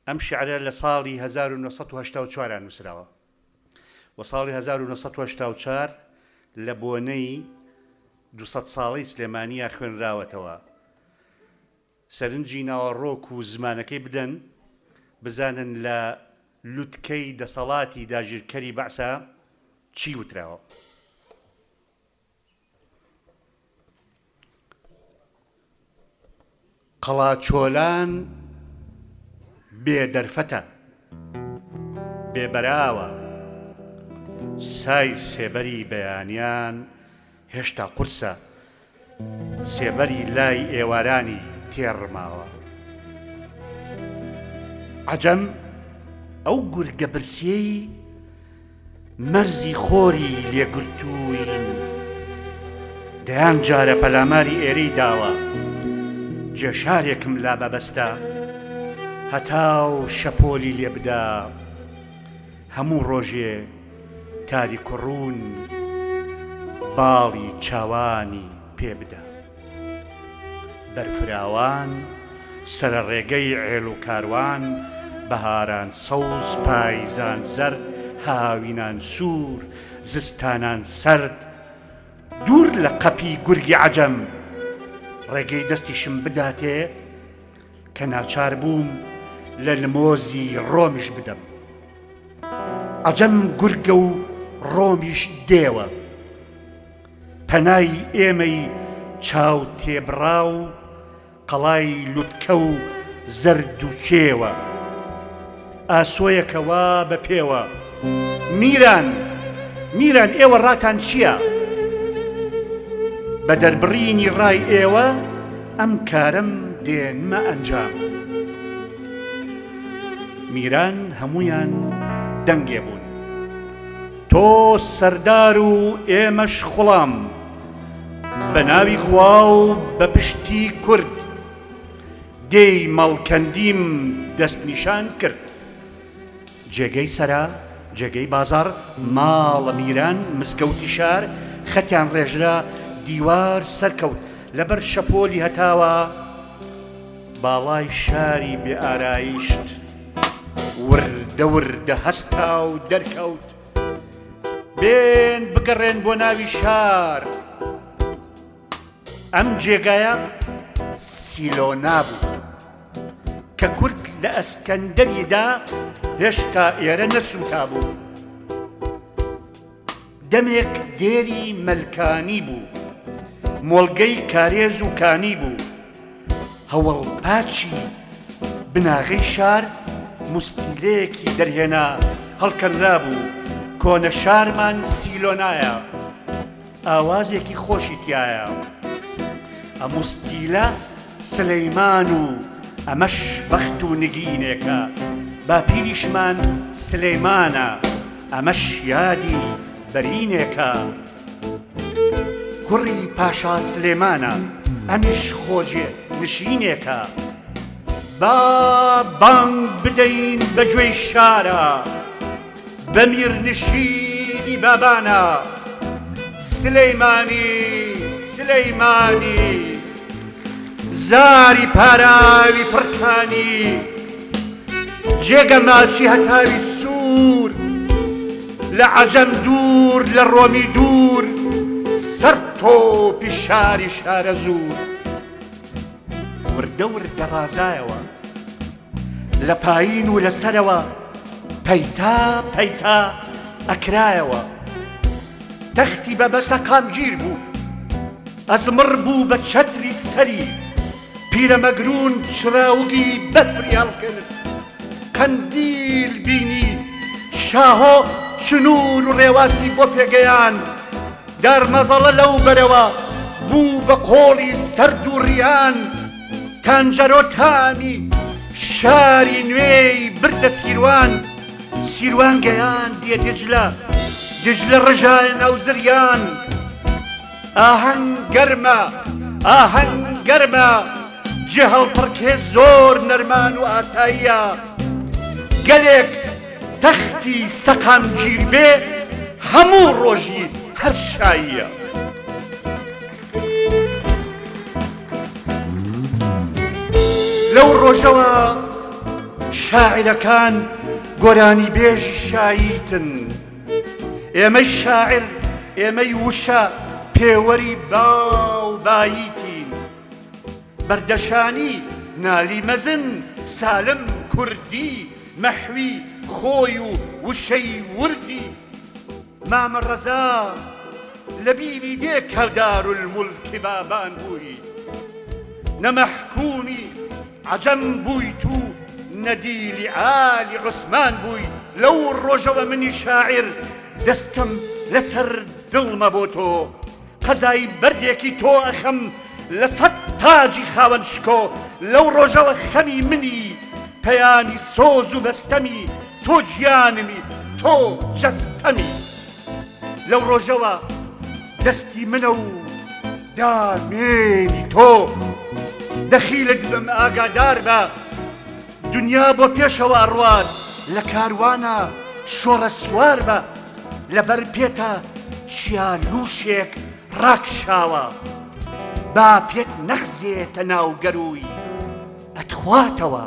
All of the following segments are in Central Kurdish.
ئەم شیعرە لە ساڵی 1984 نووسراوە و ساڵی 1984 لە بۆنەی 200 ساڵەی سلێمانیا خوێنراوەتەوە. سەرنجی ناوەڕۆک و زمانەکەی بدەن بزانن لە لوتکەی دەسەڵاتی داگیرکەری بەعسا چی وتراوە. قەڵاچۆلان بێ دەرفەتە، بێ بەراوە، سای سێبەری بەیانیان هێشتا قورسە، سێبەری لای ئێوارانی تێڕماوە. عەجەم ئەو گورگە برسیەی مەرزی خۆری لێگرتووین، دەیان جارە پەلاماری ئێرەی داوە، جێشارێکم لا مەبەستە، هەتاو شەپۆلی لێ بدا، هەموو ڕۆژێ تاریک و ڕوون باڵی چاوانی پێ بدا. بەرفراوان، سەرەڕێگەی عێل و کاروان، بەهاران سەوز، پایزان زەرد، هاوینان سوور، زستانان سەرد، دوور لە قەپی گورگی عەجەم، ڕێگەی دەستیشم بداتێ، کە ناچار بووم لە لمۆزی ڕۆمیش بدەم. عەجەم گورگە و ڕۆمیش دێوە. پەنای ئێمەی چاو تێبڕاو قەڵای لوتکە و زەرد و کێوە. ئاسۆیەکە وا بە پێوە. میران! میران ئێوە ڕاتان چییە؟ بە دەربڕینی ڕای ئێوە ئەم کارەم دێنمە ئەنجام. میران هەموویان دەنگێ بوون. تۆ سەردار و ئێمەش خوڵام، بە ناوی خوا و بە پشتی کورد، دێی مەڵکەندیم دەستنیشان کرد. جێگەی سەرا، جێگەی بازاڕ، ماڵە میران، مزگەوتی شار، خەتیان ڕێژرا، دیوار سەرکەوت، لەبەر شەپۆلی هەتاوا، باڵای شاری بێ ئارایشت وردە وردە هەستا و دەرکەوت، بێن بگەڕێن بۆ ناوی شار. ئەم جێگایە سیلۆنا بوو کە کورد لە ئەسکەندەریدا هێشتا ئێرە نەسووتابوو. دەمێک دێری مەلکانی بوو، مۆڵگەی کارێز و کانی بوو. هەوەڵپاچی بناغەی شار موستیلەیەکی دەرهێنا هەڵکەنرابوو، کۆنە شارمان سیلۆنایە. ئاوازێکی خۆشی تیایە ئەموستیلە سلەیمان و ئەمەش بەخت و نگینێکە باپیریشمان سلەیمانە ئەمەش یادی بەرینێکە کوڕی پاشا سلێمانە ئەمیش خۆجێ نشینێکە با بانگ بدەین بە گوێی شارە بە میرنشینی بابانە سلەیمانی سلەیمانی زاری پاراوی پڕکانی جێگە ماچی هەتاوی سوور لە عەجەم دوور لە ڕۆمی دوور سەر تۆپی شاری شارەزوور وردە وردە ڕازایەوە لە پایین و لە سەرەوە پەیتا پەیتا ئەکرایەوە. تەختی بە بەسەقامگیر بوو، ئەزمڕ بوو بە چەتری سەری، پیرەمەگروون چراوگی بەفری هەڵکرد، قەندیل بینی، شاهۆ چنوور و ڕێواسی بۆ پێگەیان، دارمەزەڵە لەو بەرەوە بوو بە قۆڵی سەرد و ڕیان. تانجەرۆ تامی شاری نوێی بردە سیروان، سیروان گەیاندیە دجلە، دجلە ڕژایە ناو زریان. ئاهەنگ گەرمە، ئاهەنگ گەرمە، جێ هەڵپەڕکێ زۆر نەرمان و ئاساییە. گەلێک تەختی سەقامگیر بێ هەموو ڕۆژی هەر شاییە. لەو ڕۆژەوە. شاعیرەکان گۆرانیبێژی شاییتن. ئێمەی شاعیر، ئێمەی وشە پێوەری با و باییتین. بەردەشانی، نالی مەزن، سالم کوردی، مەحوی خۆی و وشەی وردی. مامە ڕەزا لە بیری دێ کە دارولمولکی بابان بووی، نە مەحکوومی عەجەم بوویت و نە دیلی ئالی عوسمان بووی. لەو ڕۆژەوە منی شاعیر دەستم لەسەر دڵمە بۆ تۆ، قەزای بەردێکی تۆ ئەخەم لە سەت تاجی خاوەن شکۆ، لەو ڕۆژەوە خەمی منی پەیامی سۆز و بەستەمی تۆ گیانمی تۆ جەستەمی، لەو ڕۆژەوە دەستی منە و دامێنی تۆ، دەخیلت بم ئاگادار بە. دنیا بۆ پێشەوە ئەڕوات لە کاروانا شۆڕە سوار بە لەبەر پێتا چیا لووشێک ڕاکشاوە با پێت نەخزێتە ناو گەرووی ئەتخواتەوە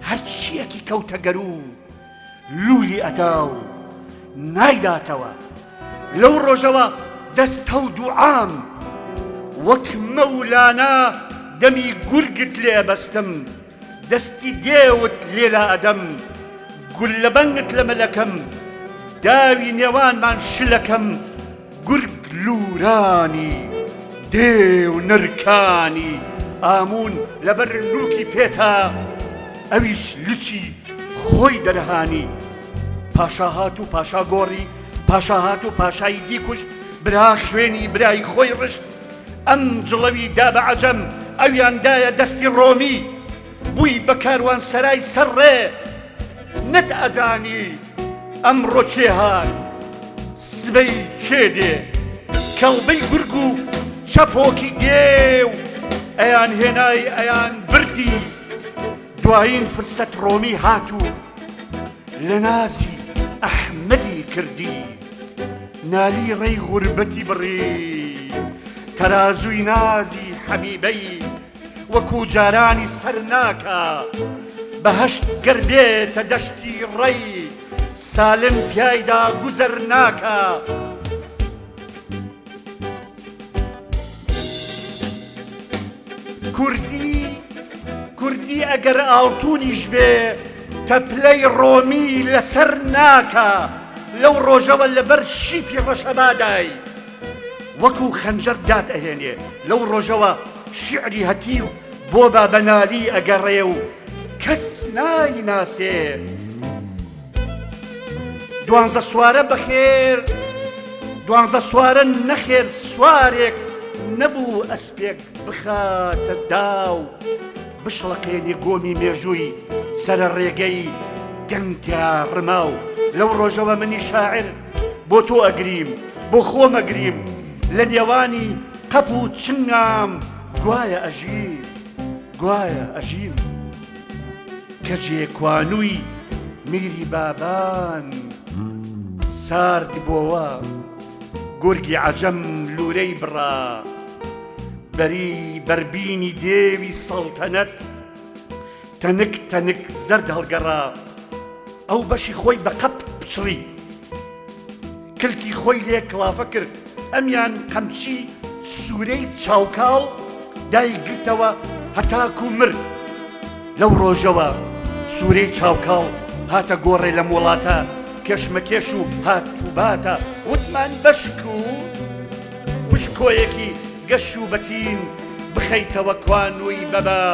هەرچیەکی کەوتە گەروو لوولی ئەدا و نایداتەوە. لەو ڕۆژەوە دەستە و دوعام وەک مەولانا دەمی گورگت لێ ئەبەستم، دەستی دێوت لێ لائەدەم، گوللەبەنگت لە ملەکەم، داوی نێوانمان شلەکەم، گورگ لوورانی، دێو نرکانی، ئاموون لەبەر لووکی پێتا، ئەویش لچی خۆی دەرهانی. پاشا هات و پاشا گۆڕی، پاشا هات و پاشای دی کوشت، برا خوێنی برای خۆی ڕشت، ئەم جڵەوی دا بە عەجەم، ئەویان دایە دەستی ڕۆمی، بووی بە کاروانسەرای سەر ڕێ، نەت ئەزانی ئەمڕۆ کێ هات، سبەی کێ دێ، کەڵبەی گورگ و چەپۆکی دێو، ئەیان هێنای ئەیان بردی، دوایین فرسەت ڕۆمی هات و لە نازی ئەحمەدی کردی، نالی ڕێی غوربەتی بڕی، تەرازووی نازی حەبیبەی وەکوو جارانی سەر ناکا، بەهەشت گەر بێتە دەشتی ڕێی، سالم پیایدا گوزەر ناکا. کوردی کوردی ئەگەر ئاڵتونیش بێ تەپلەی ڕۆمی لەسەر ناکا لەو ڕۆژەوە لەبەر شیپی ڕەشەبادای وەکو خەنجەر دات ئەهێنێ لەو ڕۆژەوە شیعری هەتیو بۆ بابەنالی ئەگەڕێ و کەس نایناسێ. دوانزە سوارە بەخێر دوانزە سوارە نەخێر سوارێک نەبوو ئەسپێک بخاتە داو بشڵەقێنی گۆمی مێژووی سەرە ڕێگەی گەنتیا ڕماو لەو ڕۆژەوە منی شاعر بۆ تۆ ئەگریم بۆ خۆم ئەگریم لە نێوانی قەپ و چنگام گوایە ئەژیم گوایە ئەژیم. کەجێ کوانووی میری بابان سارد بۆوە، گورگی عەجەم لوورەی بڕا، بەری بەربینی دێوی سەڵتەنەت تەنک تەنک زەرد هەڵگەڕا، ئەو بەشی خۆی بە قەپ پچڕی. کلکی خۆی لێ کڵافە کرد، ئەمیان قەمچی سوورەی چاوکاڵ دایگرتەوە هەتاکوو مرد. لەو ڕۆژەوە سوورەی چاوکاڵ هاتە گۆڕێ لەم وڵاتە، کێشمەکێش و هات و باتە، وتمان بەشکوو پشکۆیەکی گەش و بەتین بخەیتەوە کوانووی بەبا،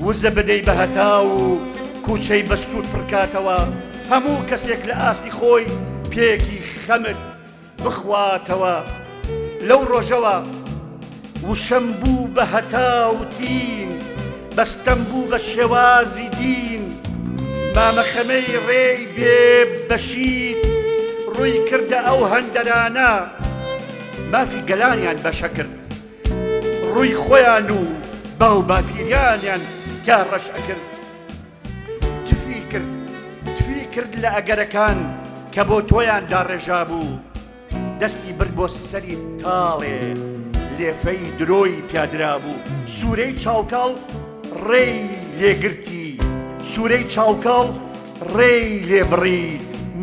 وزە بدەی بە هەتاو و کووچەی بەستووت پڕکاتەوە. هەموو کەسێک لە ئاستی خۆی پێکی خەمت بخواتەوە لەو ڕۆژەوە وشەم بوو بە هەتاو تین بەستەم بوو بە شێوازی دین مامە خەمەی ڕێی بێ بەشیت ڕووی کردە ئەو هەندەرانە مافی گەلانیان بەشە کرد ڕووی خۆیان و باو باپیریانیان تیا ڕەش ئەکرد. تفی کرد تفی کرد لە ئەگەرەکان کە بۆ تۆیان داڕێژابوو دەستی برد بۆ سەری تاڵێ لێفەی درۆی پیادرابوو سوورەی چاوکاڵ ڕێی لێگرتی. سوورەی چاوکاڵ ڕێی لێ بڕی،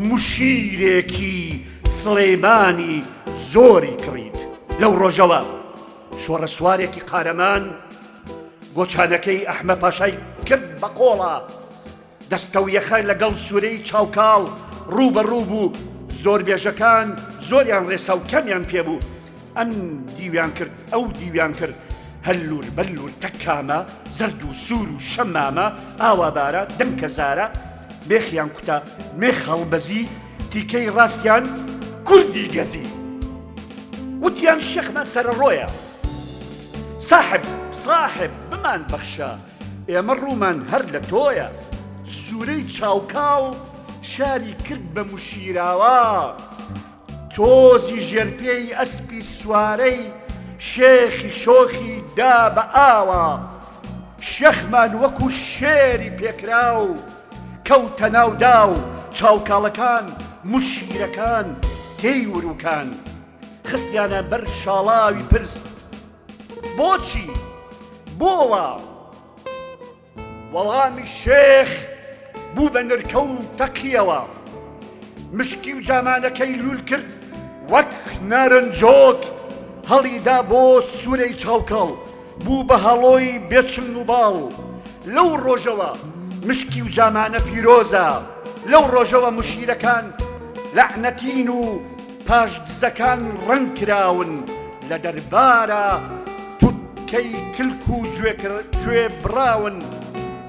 موشیرێکی سڵێمانی زۆری کڕیت. لەو ڕۆژەوە شۆڕەسوارێکی قارەمان گۆچانەکەی ئەحمە پاشای کرد بە قۆڵا. دەستەویەخە لەگەڵ سوورەی چاوکاڵ ڕوو بە ڕوو بوو، زۆربێژەکان زۆریان ڕێسا و کەمیان پێ بوو، ئەم دیویان کرد ئەو دیویان کرد، هەللور بەللور تەکامە، زەرد و سوور و شەمامە، ئاوا بارە، دەنکە زارە، مێخیان کوتا، مێخ هەڵبەزی، تیکەی ڕاستیان کوردی گەزی. وتیان شێخمان سەرەڕۆیە، ساحب ساحب بمان بەخشە، ئێمە ڕوومان هەر لە تۆیە. سوورەی چاوکاڵ شاری کرد بە مشیراوا. تۆزی ژێرپێی ئەسپی سوارەی شێخی شۆخی دا بە ئاوا. شێخمان وەکوو شێری پێکراو کەوتە ناو داو. چاوکاڵەکان مشیرەکان تێی ورووکان. خستیانە بەر شاڵاوی پرس. بۆچی؟ بۆ وا؟ وەڵامی شێخ بوو بە نرکە و تەقیەوە. مشکی و جامانەکەی لوول کرد وەک نارنجۆک هەڵیدا بۆ سوورەی چاوکاڵ، بوو بە هەڵۆی بێ چنگ و باڵ. لەو ڕۆژەوە مشکی و جامانە پیرۆزە. لەو ڕۆژەوە مشیرەکان لەعنەتین و پاش دزەکان ڕەنگ کراون لە دەربارا توتکەی کلک و گوێ بڕاون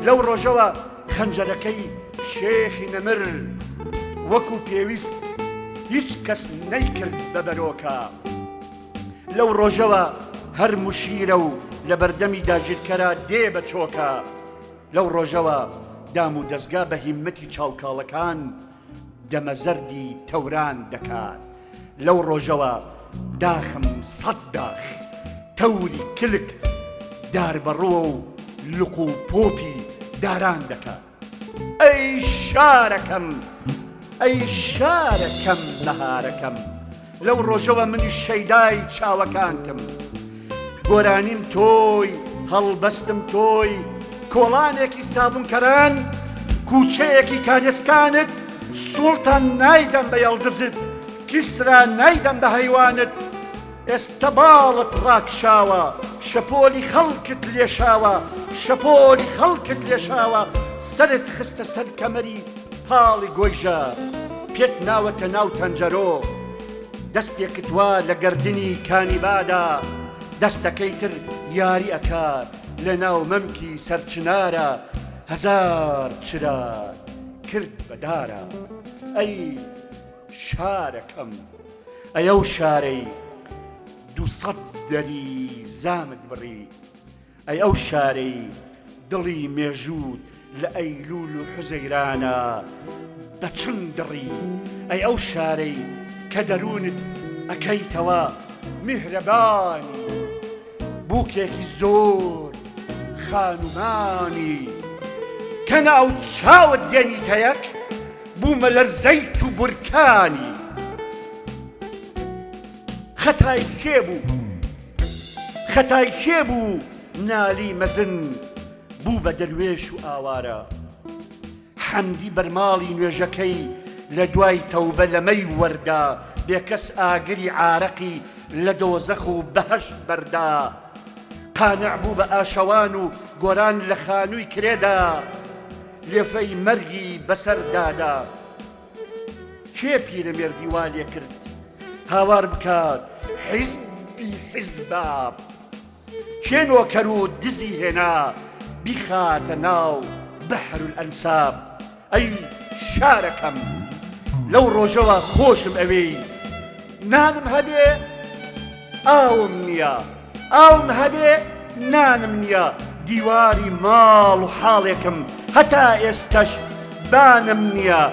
لەو ڕۆژەوە خەنجەرەکەی شێخی نەمر وەکو پێویست هیچ کەس نەیکرد بە بەرۆکە لەو ڕۆژەوە هەر مشیرە و لە بەردەمی داگیرکەرا دێ بە چۆکە لەو ڕۆژەوە دام و دەزگا بە هیممەتی چاوکاڵەکان دەمەزەردی تەوران دەکات. لەو ڕۆژەوە داخم سەد داخ، تەوری کلک داربەڕووە و لق و پۆپی داران دەکات. ئەی شارەکەم، ئەی شارەکەم بەهارەکەم. لەو ڕۆژەوە منیش شەیدای چاوەکانتم. گۆرانیم تۆی، هەڵبەستم تۆی، کۆڵانێکی سابونکەران، کوچەیەکی کانێسکانت، سوڵتان نایدەم بە یەڵدزت، کیسرا نایدەم بە هەیوانت، ئێستە باڵت ڕاکشاوە، شەپۆلی خەڵکت لێشاوە، شەپۆلی خەڵکت لێشاوە، سەرت خستە سەر کەمەری پاڵی گۆیژە، پێت ناوەتە ناو تەنجەرۆ. دەستێکت وا لە گەردنی کانیبادا دەستەکەی تر یاری ئەکات لە ناو مەمکی سەرچنارا هەزار چرات کرد بە دارا ئەی شارەکەم ئەی ئەو شارەی دووسەد دەری زامت بڕی. ئەی ئەو شارەی دڵی مێژووت لە ئەیلوول و حوزەیرانا بە چنگ دڕی، ئەی ئەو شارەی کە دەروونت ئەکەیتەوە میهرەبانی، بووکێکی زۆر خانومانی، کە ناو چاوت دێنیتە یەک بوومەلەرزەیت و بورکانی. خەتای کێ بوو؟ خەتای کێ بوو نالی مەزن بوو بە دەروێش و ئاوارە؟ حەمدی بەرماڵی نوێژەکەی لە دوای تەوبە لە مەی وەردا بێکەس ئاگری عارەقی لە دۆزەخ و بەهەشت بەردا قانع بوو بە ئاشەوان و گۆران لە خانووی کرێدا لێفەی مەرگی بەسەر دادا. کێ پیرەمێردی وا لێ کرد هاوار بکات حیزبی حیزبە؟ کێ نۆکەر و دزی هێنا بیخاتە ناو بەحر الئەنساب؟ ئەی شارەکەم لەو ڕۆژەوە خۆشم ئەوێی نانم هەبێ ئاوم نییە ئاوم هەبێ نانم نییە دیواری ماڵ و حاڵێکم هەتا ئێستەش بانم نییە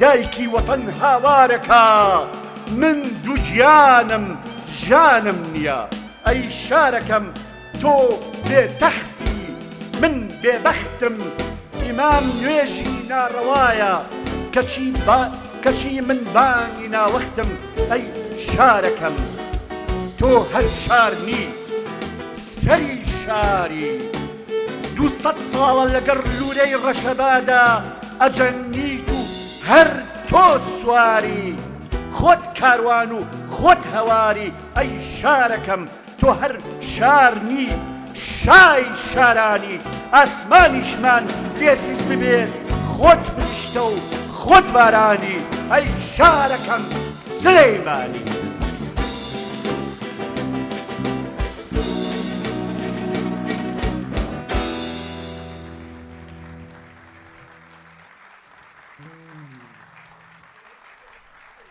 دایکی وەتەن هاوارەکا من دووگیانم ژانم نییە ئەی شارەکەم تۆ بێ تەختی من بێ بەختم ئیمام نوێژی ناڕەوایە کەچی با کەچی من بانگی ناوەختم ئەی شارەکەم تۆ هەر شار نی سەری شاری. دووسەد ساڵە لەگەڵ لوولەی ڕەشەبادا ئەجەنگیت و هەر تۆ سواری، خۆت کاروان و خۆت هەواری، ئەی شارەکەم تۆ هەر شار نی شای شارانی، ئاسمانیشمان لێ سیس ببێت خۆت فریشتە و خۆت بارانی، ئەی شارەکەم سلێمانی.